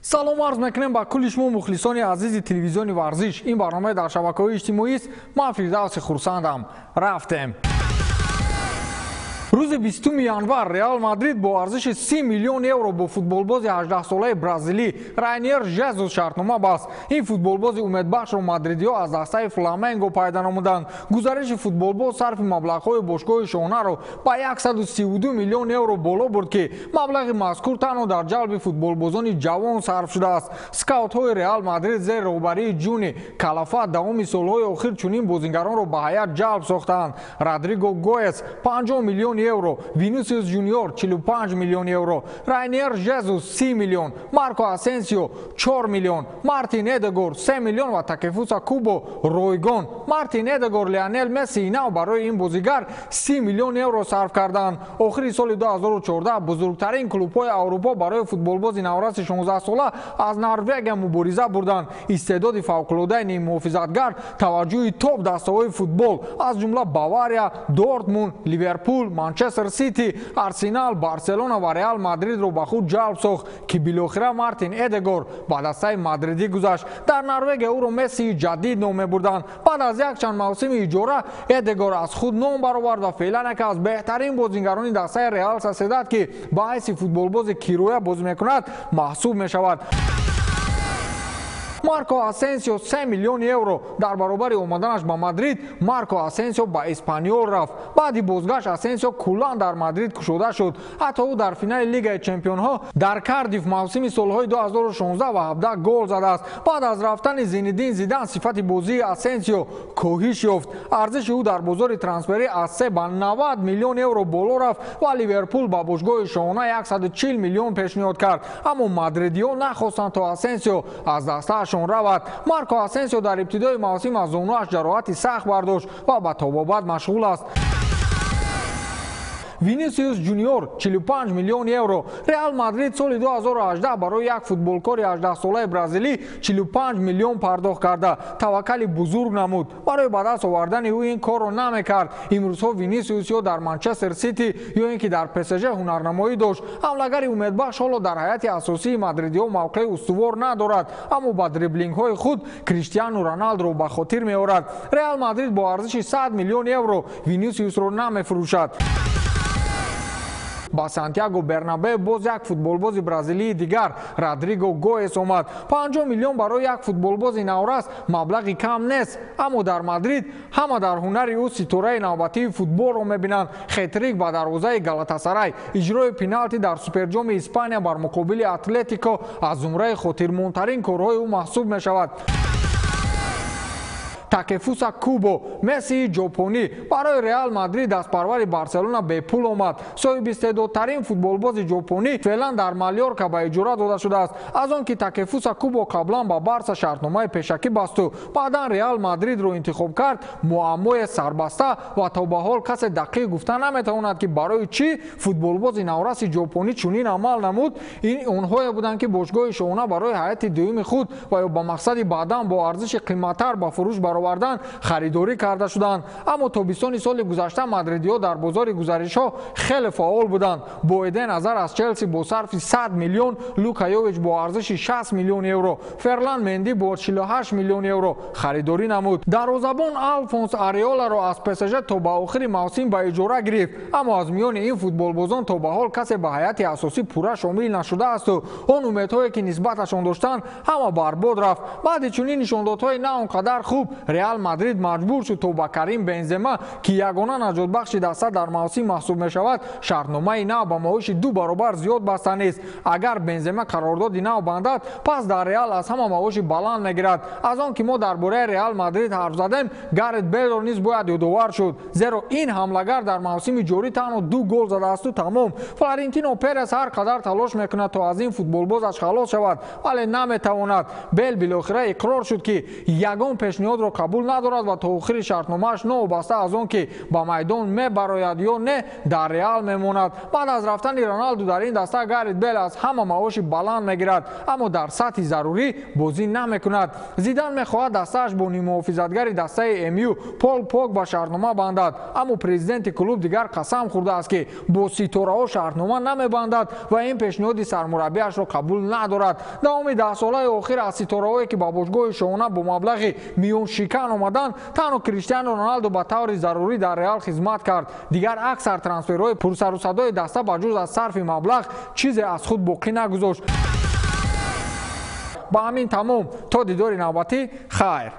Салом арз мекунем ба кулли шумо, мухлисони азизи телевизиони «Варзиш». Ин барномаи дар шабакаҳои иҷтимоист. Ман Фирдавси Хурсандам. Рафтем. Рӯзи 20 январ Реал Мадрид бо арзиши 30 миллион евро бо футболбози 18-солаи бразилӣ Райнер Жезус шартнома баст. Ин футболбози умедбахшро мадридиҳо аз дастаи Фламенго пайдо намуданд. Гузариши футболбоз сарфи маблағҳои бошгоҳи шоҳонаро ба 132 миллион евро боло бурд, ки маблағи мазкур танҳо дар ҷалби футболбозони ҷавон сарф шудааст. Скаутҳои Реал Мадрид зери роҳбарии Ҷуни Калафат давоми солҳои охир чунин бозингаронро ба ҳайат ҷалб сохтаанд: Родриго Гоэс, 50 миллион евро, Винисиус Жуниор, 45 миллион евро, Райнер Жезус, 30 миллион, Марко Асенсио, 4 миллион, Мартин Эдегор, 3 миллион ва Такефуса Кубо ройгон. Мартин Эдегор, Лионел Месси нав барои ин бозигар 30 миллион евро сарф карданд. Охири соли 2014 бузургтарин клубҳои Аврупо барои футболбози навраси 16-сола аз Норвегия мубориза бурданд. Истеъдоди фавқулодаи ниммуҳофизатгар таваҷҷӯҳи топ дастаҳои футбол, аз ҷумла Бавария, Дортмунд, Ливерпул, Манчестер Сити, Арсенал, Барселона ва Реал Мадридро ба худ ҷалб сохт, ки билохира Мартин Эдегор ба дастаи мадридӣ гузашт. Дар Норвегия ӯро Мессии ҷадид ном мебурданд. Баъд аз якчанд мавсими иҷора Эдегор аз худ ном баровард ва феълан яке аз беҳтарин бозингарони дастаи Реал Соседад, ки ба ҳайси футболбози кироя бозӣ мекунад, маҳсуб мешавад. Марко Асенсио, 3 миллион евро. Дар баробари омаданаш ба Мадрид Марко Асенсио ба Эспаниол рафт. Баъди бозгашт Асенсио куллан дар Мадрид кушода шуд. Ҳатто ӯ дар финали Лигаи чемпионҳо дар Кардиф мавсими солҳои 2016 ва 17 гол задааст. Баъд аз рафтани Зинедин Зидан сифати бозии Асенсио коҳиш ёфт. Арзиши ӯ дар бозори трансферӣ аз 3 ба 90 миллион евро боло рафт ва Ливерпул ба бошгоҳи шоҳона 140 миллион пешниҳод кард, аммо мадридиҳо нахостанд, то Асенсио аз дастаашон равад. Марко Асенсио дар ибтидои мавсим аз зонуаш ҷароҳати сахт бардошт ва ба табобат машғул аст. Винисиус Жуниор, 45 миллион евро. Реал Мадрид соли 2018 барои як футболкори 18-солаи бразилӣ 45 миллион пардохт карда таваккали бузург намуд. Барои ба даст овардани ӯ ин корро намекард. Имрӯзҳо Винисиус ё дар Манчестер Сити, ё ин ки дар ПСЖ ҳунарнамоӣ дошт. Ҳамлагари умедбахш ҳоло дар ҳайати асосии мадридиҳо мавқеи устувор надорад, аммо ба дриблингҳои худ Криштиану Роналдуро ба хотир меорад. Реал Мадрид бо арзиши 100 миллион евро Винисиусро намефурӯшад. Ба Сантьяго Бернабе боз як футболбози бразилии дигар, Родриго Гоэс, омад. 50 миллион барои як футболбози наврас маблағи кам нест, аммо дар Мадрид ҳама дар ҳунари ӯ ситораи навбатии футболро мебинанд. Хетрик ба дарвозаи Галатасарай, иҷрои пеналти дар Суперҷоми Испания бар муқобили Атлетико аз зумраи хотирмондтарин корҳои ӯ маҳсуб мешавад. Такефуса Кубо, Мессии ҷопонӣ, барои Реал Мадрид дастпарвари Барселона бепул омад. Соҳибистеъдодтарин футболбози ҷопонӣ феълан дар Малёрка ба иҷора дода шудааст. Аз он ки Такефуса Кубо қаблан ба Барса шартномаи пешакӣ басту баъдан Реал Мадридро интихоб кард, муаммое сарбаста ва то ба ҳол касе дақиқ гуфта наметавонад, ки барои чӣ футболбози навраси ҷопонӣ чунин амал намуд. Ин онҳое буданд, ки бошгоҳи шоҳона барои ҳайати дуюми худ ва ё ба мақсади баъдан бо арзиши қиматтар ба фурӯш баровардан харидорӣ карда шуданд. Аммо тобистони соли гузашта мадридиҳо дар бозори гузаришҳо хеле фаъол буданд. Бо Эден Азар аз Челси бо сарфи 100 миллион, Лука Йович бо арзиши 60 миллион евро, Ферлан Менди бо 48 миллион евро харидорӣ намуд. Дарвозабон Алфонс Ареоларо аз ПСЖ то ба охири мавсим ба иҷора гирифт. Аммо аз миёни ин футболбозон то ба ҳол касе ба ҳайати асосӣ пурра шомил нашудаасту он умедҳое, ки нисбаташон доштанд, ҳама барбод рафт. Баъди чунин нишондодҳои на он қадар хуб Реал Мадрид маҷбур шуд, то ба Карим Бензема, ки ягона наҷотбахши даста дар мавсим маҳсуб мешавад, шартномаи нав ба маоши ду баробар зиёд баста нест. Агар Бензема қарордоди нав бандад, пас дар Реал аз ҳама маоши баланд мегирад. Аз он ки мо дар бораи Реал Мадрид ҳарф задем, Гарет Белро низ бояд ёдовар шуд, зеро ин ҳамлагар дар мавсими ҷорӣ танҳо ду гол задаасту тамом. Флорентино Перес ҳар қадар талош мекунад, то аз ин футболбозаш халос шавад, вале наметавонад. Бел билохира иқрор шуд, ки ягон пешниҳодро қабул надорад ва то охири шартномааш, новобаста аз он ки ба майдон мебарояд ё не, дар Реал мемонад. Баъд аз рафтани Роналду дар ин даста Гарет Бел аз ҳама маоши баланд мегирад, аммо дар сатҳи зарурӣ бозӣ намекунад. Зидан мехоҳад дастааш бо ниммуҳофизатгари дастаи МЮ Пол Погба шартнома бандад, аммо президенти клуб дигар қасам хӯрдааст, ки бо ситораҳо шартнома намебандад ва ин пешниҳоди сармураббиашро қабул надорад. Давоми 10 солаи охир аз ситораҳое, ки ба бошгоҳи шоҳона бо маблағи миёншикан омаданд, танҳо Криштиану Роналду ба таври зарурӣ дар Реал хизмат кард. Дигар аксар трансферҳои пурсарусадои даста ба ҷуз аз сарфи маблағ чизе аз худ боқӣ нагузошт. Ба ҳамин тамом. То дидори навбатӣ, хайр.